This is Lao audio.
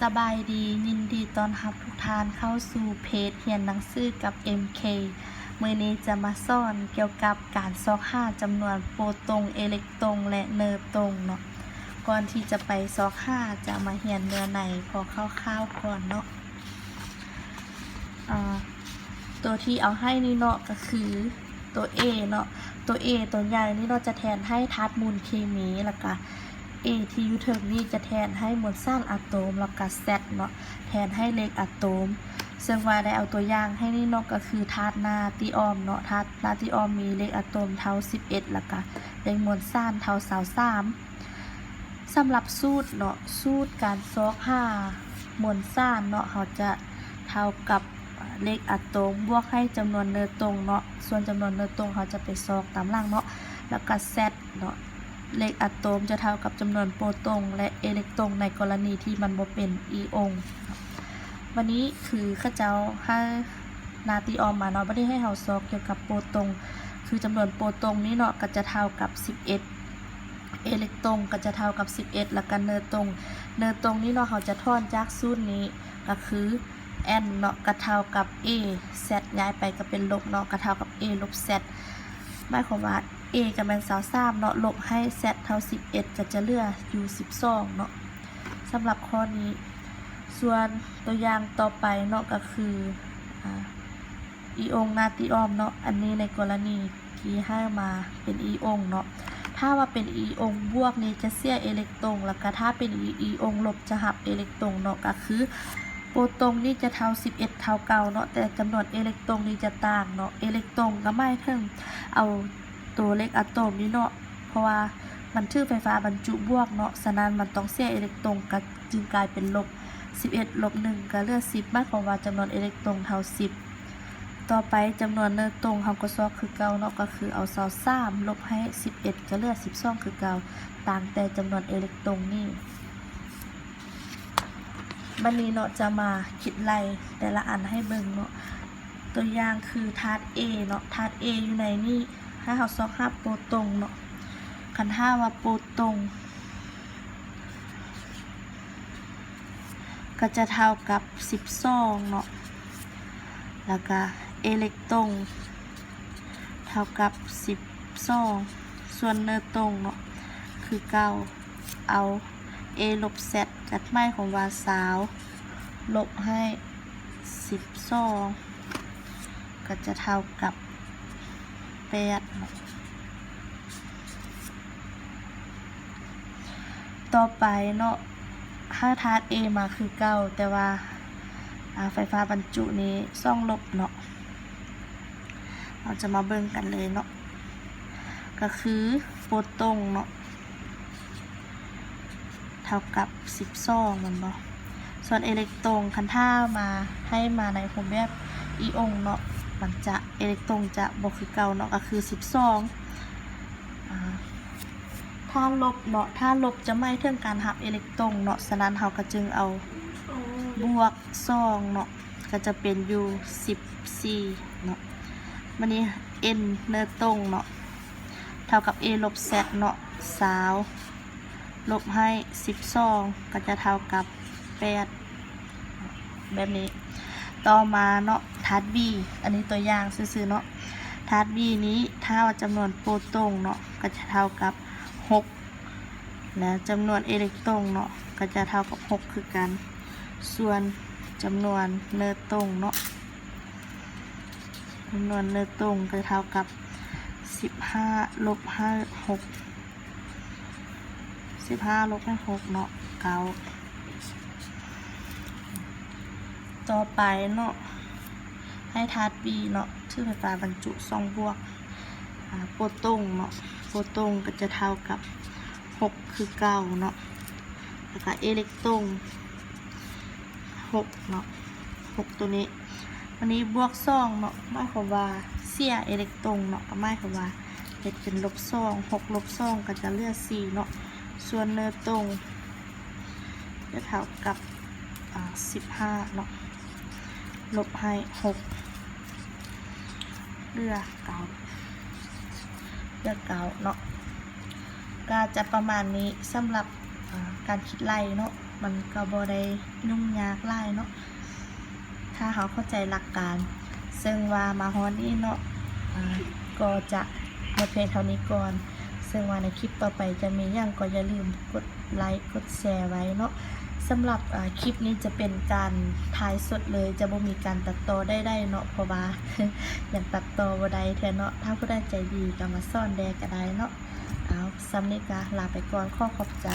ສະບາຍດີ, ຍິນດີຕ້ອນຮັບທຸກທ່ານເຂົ້າສູ່ເພຈຮຽນໜັງສືກັບ ເອັມເຄ. ມື້ນີ້ຈະມາສອນກ່ຽວກັບການຊອກຫາຈຳນວນໂປຣຕົງ, ເອເລັກຕົງ ແລະ ເນີຕົງເນາະ. ກ່ອນທີ່ຈະໄປຊອກຫາ, ຈະມາຮຽນເນື້ອໃນພໍຄ່າວໆກ່ອນເນາະ. ອາ ໂຕທີ່ເອົາໃຫ້ນີ້ເນາະ ກໍຄືໂຕ A ເນາະ. ໂຕ A ໂຕໃຫຍ່ນີ້ເນາະ ຈະແທນໃຫ້ທາດມູນເຄມີ, ແລ້ວກະ A ທີ່ຢູ່ເທິງນີ້ຈະແທນໃຫ້ມວນສານອາໂຕມ, ແລ້ວກະ Z ເນາະ ແທນໃຫ້ເລກອາໂຕມ. ເຊິ່ງວ່າໄດ້ເອົາຕົວຢ່າງໃຫ້ນີ້ເນາະ ກໍຄືທາດນາຕີອອມເນາະ, ທາດນາຕີອອມມີເລກອາໂຕມເທົ່າສິບເອັດ ແລ້ວກະເລກມວນສານເທົ່າຊາວສາມ. ສຳລັບສູດເນາະ, ສູດການຊອກຫາມວນສານເນາະ, ເຮົາຈະເທົ່າກັບເລກອາໂຕມບວກໃຫ້ຈຳນວນເນີຕົງເນາະ, ສ່ວນຈຳນວນເນີຕົງເຮົາຈະໄປຊອກຕາມຫຼັງເນາະ, ແລ້ວກະ Z ເນາະ, ເລກອາໂຕມຈະເທົ່າກັບຈຳນວນໂປຣຕົງ ແລະ ເອເລັກຕົງ ໃນກໍລະນີທີ່ມັນບໍ່ເປັນອີອົງ. ບາດນີ້ຄືເຂົາເຈົ້າໃຫ້ນາຕີອອມມາເນາະ, ບາດນີ້ໃຫ້ເຮົາຊອກກ່ຽວກັບໂປຣຕົງ, ຄືຈຳນວນໂປຣຕົງນີ້ເນາະ ກໍຈະເທົ່າກັບສິບເອັດ ເອເລັກຕົງກໍຈະເທົ່າກັບສິບເອັດ ແລ້ວກໍເນີຕົງ, ເນີຕົງນີ້ເນາະ ເຮົາຈະຖອນຈາກສູດນີ້ ກໍຄື N ເນາະ ກໍເທົ່າກັບ A, Z ຍ້າຍໄປກໍເປັນລົບເນາະ ກໍເທົ່າກັບ A ລົບ Z. ໝາຍຄວາມວ່າ A ກໍແມ່ນຊາວສາມເນາະ, ລົບໃຫ້ Z ເທົ່າສິບເອັດ ກໍຈະເຫຼືອຢູ່ສິບສອງເນາະ ສຳລັບຂໍ້ນີ້. ສ່ວນຕົວຢ່າງຕໍ່ໄປເນາະ ກໍຄື ອາ ອີອົງນາຕີອອມເນາະ, ອັນນີ້ໃນກໍລະນີທີ່ໃຫ້ມາເປັນອີອົງເນາະ. ຖ້າວ່າເປັນອີອົງບວກນີ້ຈະເສຍເອເລັກຕົງ, ແລ້ວກະຖ້າເປັນອີ ອີອົງລົບຈະຮັບເອເລັກຕົງເນາະ, ກໍຄືໂປຣຕົງນີ້ຈະເທົ່າສິບເອັດ ເທົ່າເກົ່າເນາະ, ແຕ່ຈຳນວນເອເລັກຕົງນີ້ຈະຕ່າງເນາະ. ເອເລັກຕົງກໍໝາຍເຖິງເອົາໂຕເລກອາໂຕມນີ້ເນາະ, ເພາະວ່າມັນຖືກໄຟຟ້າບັນຈຸບວກເນາະ, ສະນັ້ນມັນຕ້ອງເສຍເອເລັກຕົງ ກໍຈຶ່ງກາຍເປັນລົບ. ສິບເອັດ ລົບ ໜຶ່ງ ກໍເຫຼືອ ສິບ, ໝາຍຄວາມວ່າຈຳນວນເອເລັກຕົງເທົ່າ ສິບ. ຕໍ່ໄປຈຳນວນເນີຕົງເຮົາກໍຊອກຄືເກົ່າເນາະ, ກໍຄືເອົາ ຊາວສາມ ລົບໃຫ້ ສິບເອັດ ກໍເຫຼືອ ສິບສອງ ຄືເກົ່າ, ຕ່າງແຕ່ຈຳນວນເອເລັກຕົງນີ້. ບັດນີ້ເນາະ ຈະມາຄິດໄລ່ແຕ່ລະອັນໃຫ້ເບິ່ງເນາະ. ຕົວຢ່າງຄືທາດ A ເນາະ, ທາດ A ຢູ່ໃນນີ້ ໃຫ້ເຮົາຊອກຫາໂປຣຕົງເນາະ. ຄັນຖ້າວ່າໂປຣຕົງ ກໍຈະເທົ່າກັບສິບສອງເນາະ, ແລ້ວກະເອເລັກຕົງເທົ່າກັບສິບສອງ, ສ່ວນເນີຕົງເນາະ ຄືເກົ່າ, ເອົາ A ລົບ Z ກໍໝາຍຄວາມວ່າ ຊາວ ລົບໃຫ້ ສິບສອງ ກໍຈະເທົ່າກັບ ແປດເນາະ. ຕໍ່ໄປເນາະ ໃຫ້ທາດ A ມາຄືເກົ່າ, ແຕ່ວ່າ ອາ ໄຟຟ້າບັນຈຸນີ້ສອງລົບເນາະ. ເຮົາຈະມາເບິ່ງກັນເລີຍເນາະ, ກໍຄືໂປຣຕົງເນາະ ເທົ່າກັບສິບສອງ ແມ່ນບໍ່? ສ່ວນເອເລັກຕົງ ຄັນຖ້າມາ ໃຫ້ມາໃນຮູບແບບອີອົງເນາະ, ມັນຈະ ເອເລັກຕົງຈະບໍ່ຄືເກົ່າເນາະ, ກໍຄືສິບສອງ. ອາ ຖ້າລົບເນາະ, ຖ້າລົບຈະໝາຍເຖິງການຮັບເອເລັກຕົງເນາະ, ສະນັ້ນເຮົາກໍຈຶ່ງເອົາບວກສອງເນາະ, ກໍຈະເປັນຢູ່ສິບສີ່ເນາະ. ບາດນີ້ N ເນີຕົງເນາະ ເທົ່າກັບ A ລົບ Z ເນາະ, ຊາວ ລົບໃຫ້ສິບສອງ ກໍຈະເທົ່າກັບແປດ ແບບນີ້. ຕໍ່ມາເນາະ ທາດ B ອັນນີ້ຕົວຢ່າງຊື່ໆເນາະ. ທາດ B ນີ້ ຖ້າວ່າຈຳນວນໂປຣຕົງເນາະ ກໍຈະເທົ່າກັບຫົກ ແລະ ຈຳນວນເອເລັກຕົງເນາະ ກໍຈະເທົ່າກັບຫົກຄືກັນ. ສ່ວນຈຳນວນເນີຕົງເນາະ ຈຳນວນເນີຕົງກໍເທົ່າກັບສິບຫ້າລົບໃຫ້ຫົກ ສິບຫ້າລົບໃຫ້ຫົກເນາະ ເກົ້າ. ຕໍ່ໄປເນາະ ໃຫ້ທາດ B ເນາະ ຖືກໄຟຟ້າບັນຈຸສອງບວກ ອາ ໂປຣຕົງເນາະ ໂປຣຕົງກໍຈະເທົ່າກັບຫົກຄືເກົ່າເນາະ ແລ້ວກໍເອເລັກຕົງຫົກເນາະ ຫົກໂຕນີ້. ອັນນີ້ບວກສອງເນາະ ໝາຍຄວາມວ່າເສຍເອເລັກຕົງເນາະ ກໍໝາຍຄວາມວ່າເຮັດເປັນລົບສອງ ຫົກລົບສອງກໍຈະເຫຼືອສີ່ເນາະ. ສ່ວນເນີຕົງຈະເທົ່າກັບ ອາ ສິບຫ້າເນາະ ລົບໃຫ້ຫົກ ເຫຼືອເກົ້າ ເຫຼືອເກົ້າເນາະ. ກໍຈະປະມານນີ້ສຳລັບ ອາ ການຄິດໄລ່ເນາະ ມັນກໍບໍ່ໄດ້ຫຍຸ້ງຍາກຫຼາຍເນາະ ຖ້າເຮົາເຂົ້າໃຈຫຼັກການ. ເຊິ່ງວ່າມາຮອດນີ້ເນາະ ອາ ກໍຈະໝົດພຽງເທົ່ານີ້ກ່ອນ. ເຊິ່ງວ່າໃນຄລິບຕໍ່ໄປຈະມີຫຍັງກໍຢ່າລືມກົດໄລກ໌ ກົດແຊໄວ້ເນາະ. ສຳລັບ ອາ ຄລິບນີ້ຈະເປັນການຖ່າຍສົດເລີຍ ຈະບໍ່ມີການຕັດຕໍ່ໃດໆເນາະ ເພາະວ່າ ຍັງຕັດຕໍ່ບໍ່ໄດ້ເທື່ອເນາະ. ຖ້າຜູ້ໃດໃຈດີກໍມາສອນແດ່ກໍໄດ້ເນາະ. ເອົາ ສ່ຳນີ້ກໍລາໄປກ່ອນ ຂໍຂອບໃຈ.